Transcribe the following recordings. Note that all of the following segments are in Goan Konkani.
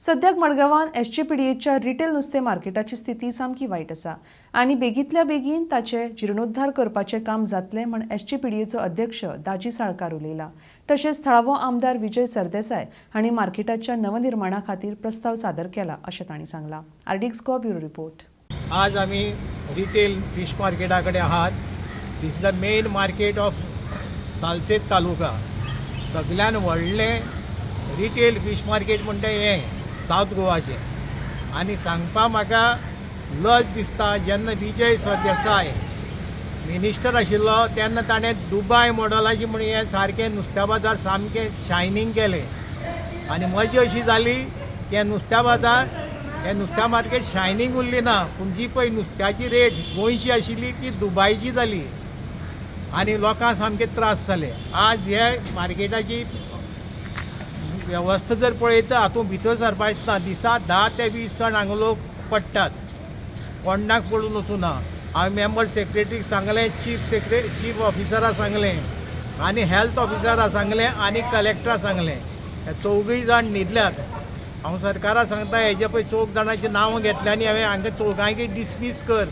सद्याक मडगांवान एसजीपीडीएच्या रिटेल नुस्तें मार्केटाची स्थिती सामकी वायट आसा आनी बेगींतल्या बेगीन ताचे जिर्णोद्धार करपाचें काम जातलें म्हण एसजीपीडीएचो अध्यक्ष दाजी साळकार उलयला. तशेंच थळावो आमदार विजय सरदेसाय हांणी मार्केटाच्या नवनिर्माणा खातीर प्रस्ताव सादर केला अशें तांणी सांगलां. RDX Goa bureau report. आज आमी रिटेल फीश मार्केटा कडेन आहात. This is the main market of Salcete taluka. सगळ्यान व्हडलें रिटेल फीश मार्केट म्हणटा हें सावथ गोवाचें. आनी सांगपा म्हाका लज दिसता, जेन्ना विजय सरदेसाय मिनिस्टर आशिल्लो तेन्ना ताणें दुबाय मॉडलाची म्हण हें सारकें नुस्त्या बाजार सामकें शायनींग केलें. आनी मजा अशी जाली की हें नुस्त्या बाजार, हें नुस्त्या मार्केट शायनींग उरली ना, पूण जी पळय नुस्त्याची रेट गोंयची आशिल्ली ती दुबायची जाली आनी लोकांक सामके त्रास जाले. आज हे मार्केटाची वेवस्था जर पळयता, हातूंत भितर सरपाक ना. दिसा 10 ते 20 जाण हांगा लोक पडटात, कोणाक पडून वचूं ना. हांवें मेंबर सेक्रेटरीक सांगलें, चीफ ऑफिसराक सांगलें आनी हेल्थ ऑफिसराक सांगलें आनी कलेक्टराक सांगलें. हे चौगूय जाण न्हिदल्यात. हांव सरकाराक सांगता, हेजे पळय चौग जाणांची नांवां घेतल्या आनी हांवें हांकां चौगांकय डिसमीस कर,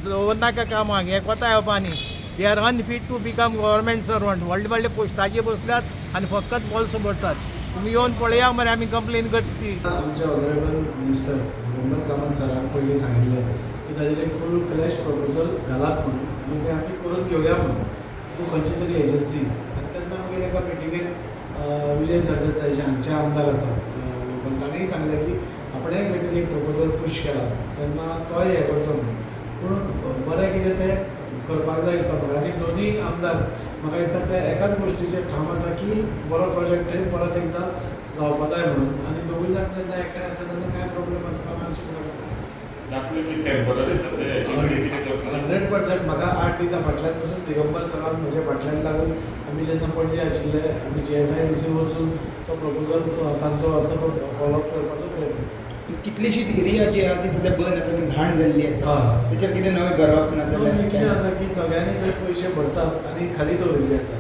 दवरनाका कामाक. हे कोता येवपा न्ही. They are unfit to become government servant. व्हडले व्हडले पोस्टाचेर बसल्यात आनी फकत बोल्सां भरतात. तुमी येवन पळया मरे, आमी कंप्लेन करता ती. आमचे ऑनरेबल मिनिस्टर दिगंबर कामत सरान पयलीं सांगिल्लें की ताजेर एक फूल फ्लॅश प्रपोजल घालात म्हणून आनी तें आमी करून घेवया म्हणून तूं खंयची तरी एजन्सी. आनी तेन्ना मागीर एका मिटिंगेन विजय सरदेसाय जे हांगचे आमदार आसात लोकल, ताणेंय सांगलें की आपणें खंय तरी एक प्रपोजल पूश केला तेन्ना तोय हें करचो म्हणून. पूण बरें कितें तें करपाक जाय दिसता म्हाका. आनी दोनूय आमदार म्हाका दिसता ते एकाच गोश्टीचेर ठाम आसा की बरो प्रोजेक्ट थंय परत एकदां जावपा जाय म्हणून. आनी दोगूय जाण जेन्ना एकठांय आसा तेन्ना कांय प्रॉब्लम आसपा ना अशें म्हाका दिसता. जातले की टेम्पररी सद्या हेची कितें करतले? 100%. म्हाका 8 दिसां फाटल्यान पसून दिगंबर सरान म्हज्या फाटल्यान लागून आमी जेन्ना पणजे आशिल्ले, आमी जीएसआयडीसी वचून तो प्रपोजल तांचो आसा तो फॉलोअप करपाचो प्रयत्न. कितलीशीच एरिया जी आहा ती सद्या बंद आसा आनी घाण जाल्ली आसा. तेचेर कितें नवें करप ना कितें जाल्यार? आसा की सगळ्यांनी थंय पयशे भरतात आनी खाली दवरिल्ली आसा.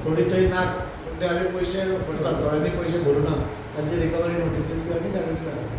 थोडी थंय नाच, पूण ते आमी पयशे भरतात, थोड्यांनी पयशे भरुना, तांचे रिकवरी नोटिसीस बी आमी धाडिल्ल्यो आसा.